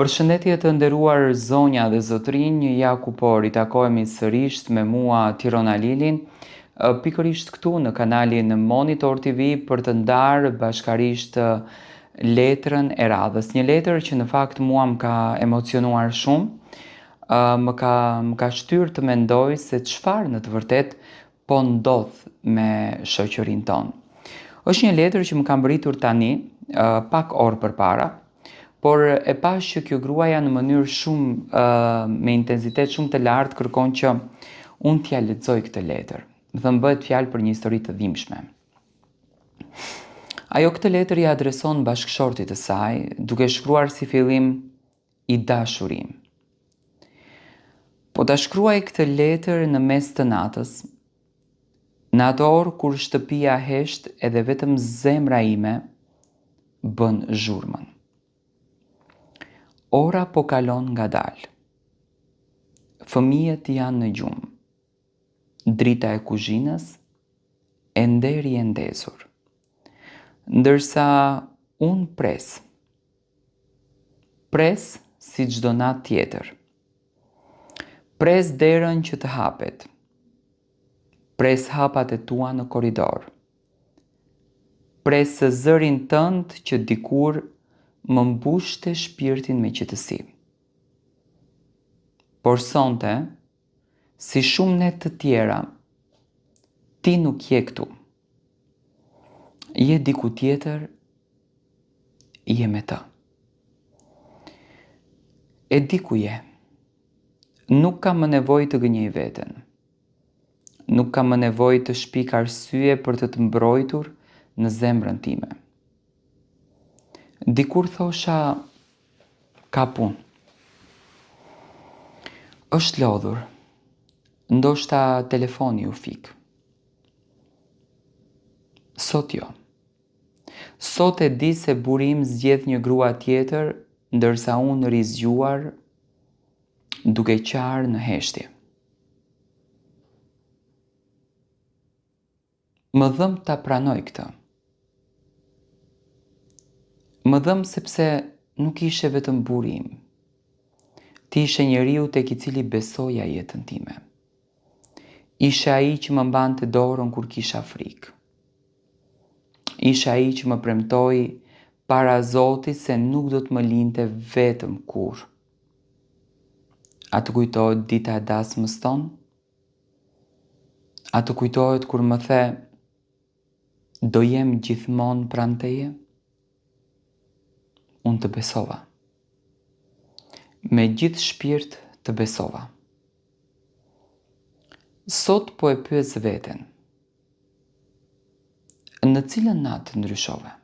Përshëndetje të nderuar zonja dhe zotërinj, ja ku po ritakohemi sërisht me mua Tiron Alilin, pikërisht këtu në kanalin Monitor TV për të ndarë bashkarisht letrën e radhës. Një letër që në fakt mua më ka emocionuar shumë, më ka më ka shtyrë të mendoj se çfarë në të vërtetë po ndodh me shoqërinë tonë. Është një letër që më ka mbërritur tani, pak orë përpara, por e pashë që kjo gruaja në mënyrë shumë me intensitet shumë të lartë kërkon që unë t'ia lexoj këtë letër. Domethënë bëhet fjalë për një histori të dhimbshme. Ajo këtë letër ia adreson bashkëshortit të saj, duke shkruar si fillim I dashuri im. Po ta shkruaj këtë letër në mes të natës, në atë orë kur shtëpia hesht edhe vetëm zemra ime bën zhurmën. Ora po kalon ngadalë. Fëmijët janë në gjumë. Drita e kuzhinës ende rri e ndezur. Ndërsa unë pres. Pres si çdo natë tjetër. Pres derën që të hapet. Pres hapat e tua në korridor. Pres zërin tënd që dikur më mbushte shpirtin me qetësi. Por sonte, si shumë netë të tjera, ti nuk je këtu. Je diku tjetër, je me të. E di ku je. Nuk kam më nevojë të gënjej veten. Nuk kam më nevojë të shpik arsye për të të mbrojtur në zemrën time. Dikur thosha ka punë. Është lodhur. Ndoshta telefoni u fik. Sot jo. Sot e di se burri im zgjedh një grua tjetër, ndërsa unë rri zgjuar duke qarë në heshtje. Më dhemb ta pranoj këtë. Më dhemb sepse nuk ishe vetëm burri im. Ti ishe njeriu tek i cili besoja jetën time. Ishe ai që më mbante dorën kur kisha frikë. Ishe ai që më premtoi para Zotit se nuk do të më linte vetëm kurrë. A të kujtohet dita e dasmës tonë? A të kujtohet kur më the do jem gjithmonë pranë teje? Unë të besova. Me gjithë shpirt të besova. Sot po e pyes veten. Në cilën natë ndryshove?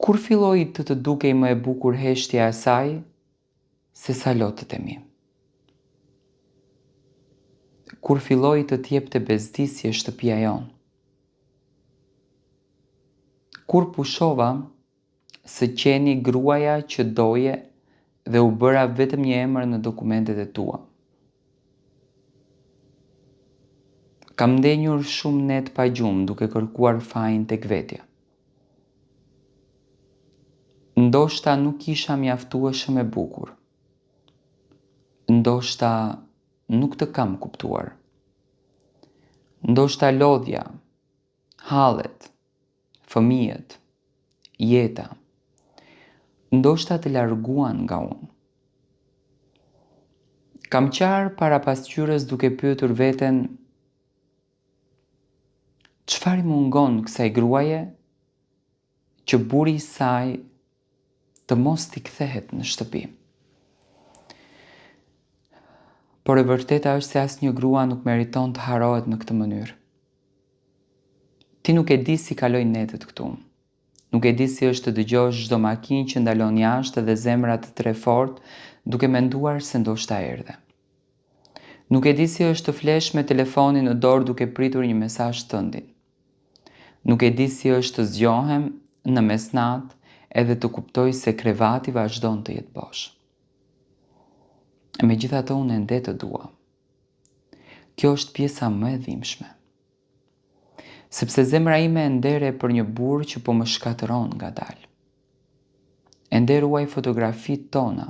Kur filloi të të dukej më e bukur heshtja e saj sesa lotët e mi? Kur filloi të të jepte bezdisje shtëpia jonë? Kur pushova së qeni gruaja që doje dhe u bëra vetëm një emër në dokumentet e tua. Kam ndenjur shumë netë pa gjumë duke kërkuar fajin tek vetja. Ndoshta nuk isha mjaftueshëm e bukur. Ndoshta nuk të kam kuptuar. Ndoshta lodhja, hallet, fëmijët, jeta, ndoshta të larguan nga unë. Kam qarë para pasqyrës duke pyetur veten çfarë i mungon kësaj gruaje që burri i saj të mos t'i kthehet në shtëpi. Por e vërteta është se asnjë grua nuk meriton të harrohet në këtë mënyrë. Ti nuk e di si kaloj netët këtu. Nuk e di si është të dëgjosh çdo makinë që ndalon jashtë dhe zemra të treh fort duke menduar se ndoshta erdhe. Nuk e di si është të flesh me telefonin në dorë duke pritur një mesazh tëndin. Nuk e di si është të zgjohem në mesnatë edhe të kuptoj se krevati vazhdon të jetë bosh. E megjithatë unë ende të dua. Kjo është pjesa më e dhimbshme. Sepse zemra ime ende rreh për një burrë që po më shkatërron ngadalë. Ende ruaj fotografitë tona.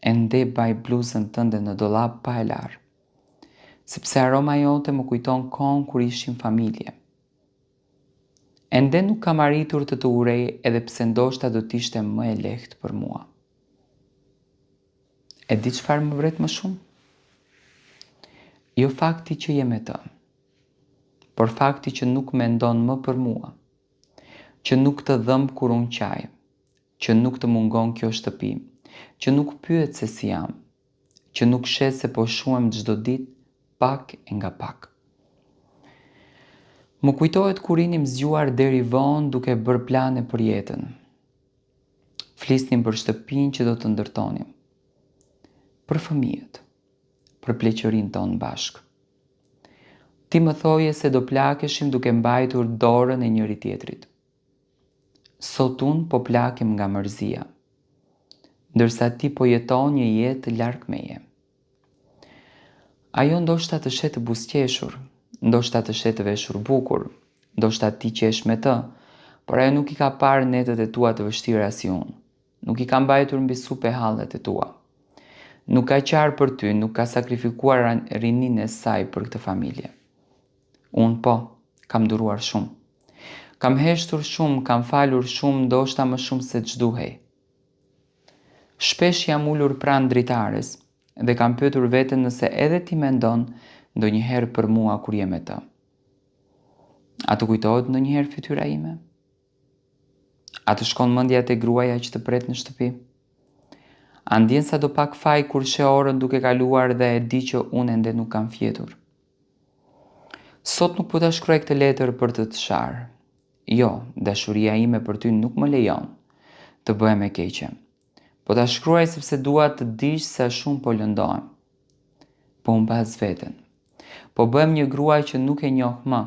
Ende mbaj bluzën tënde në dollap pa e larë. Sepse aroma jote më kujton kohën kur ishim familje. Ende nuk kam arritur të të urrej edhe pse ndoshta do të ishte më e lehtë për mua. E di çfarë më vret më shumë? Jo fakti që je me të, por fakti që nuk mendon më për mua, që nuk të dhëmb kur unë qaj, që nuk të mungon kjo shtëpi, që nuk pyet se si jam, që nuk sheh se po shuhem çdo ditë pak e nga pak. Më kujtohet kur rrinim zgjuar deri vonë duke bërë plane për jetën. Flisnim për shtëpinë që do të ndërtonim. Për fëmijët, për pleqërinë tonë bashkë. Ti më thoje se do plakeshim duke mbajtur dorën e njëri-tjetrit. Sot unë po plakem nga mërzia, ndërsa ti po jeton një jetë larg meje. Ajo ndoshta të sheh të buzëqeshur, ndoshta të sheh të veshur bukur, ndoshta ti qesh me të, por ajo nuk i ka parë netët e tua të vështira si unë, nuk i ka mbajtur mbi supe hallet e tua. Nuk ka qarë për ty, nuk ka sakrifikuar rininë e saj për këtë familje. Unë po, kam duruar shumë. Kam heshtur shumë, kam falur shumë, ndoshta më shumë se ç'duhej. Shpesh jam ulur pranë dritares dhe kam pyetur veten nëse edhe ti mendon ndonjëherë për mua kur je me të. A të kujtohet ndonjëherë fytyra ime? A të shkon mendja te gruaja që të pret në shtëpi? A ndjen sadopak faj kur sheh orën duke kaluar dhe e di që unë ende nuk kam fjetur? Sot nuk po ta shkruaj këtë letër për të të sharë. Jo, dashuria ime për ty nuk më lejon të bëhem e keqe. Po ta shkruaj sepse dua të dish sa shumë po lëndohem. Po humbas veten. Po bëhem një grua që nuk e njoh më.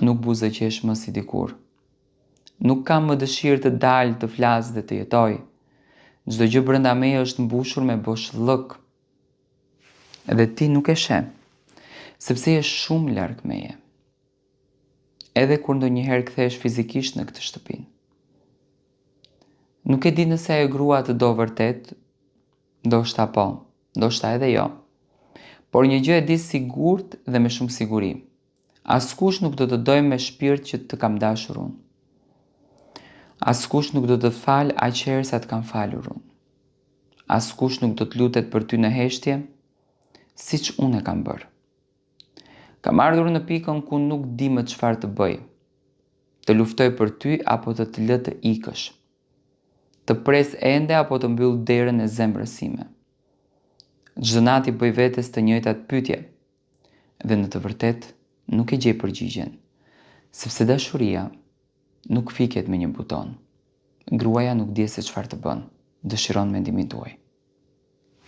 Nuk buzëqesh më si dikur. Nuk kam më dëshirë të dal, të flas dhe të jetoj. Çdo gjë brenda meje është mbushur me boshllëk. Dhe ti nuk e sheh, sepse je shumë larg meje. Edhe kur ndonjëherë kthehesh fizikisht në këtë shtëpi. Nuk e di nëse ajo grua të do vërtet, ndoshta po, ndoshta edhe jo. Por një gjë e di sigurt dhe me shumë siguri. Askush nuk do të dojë me shpirt që të kam dashur unë. Askush nuk do të falë aq herë sa të kam falur unë. Askush nuk do të lutet për ty në heshtje, siç unë e kam bërë. Kam ardhur në pikën ku nuk di më çfarë të bëj. Të luftoj për ty apo të të lë të ikësh. Të pres ende apo të mbyll derën e zemrës sime. Çdo natë i bëj vetes të njëjtat pyetje dhe në të vërtetë nuk e gjej përgjigjen, sepse dashuria nuk fiket me një buton. Gruaja nuk di se çfarë të bën, dëshiron mendimin tuaj.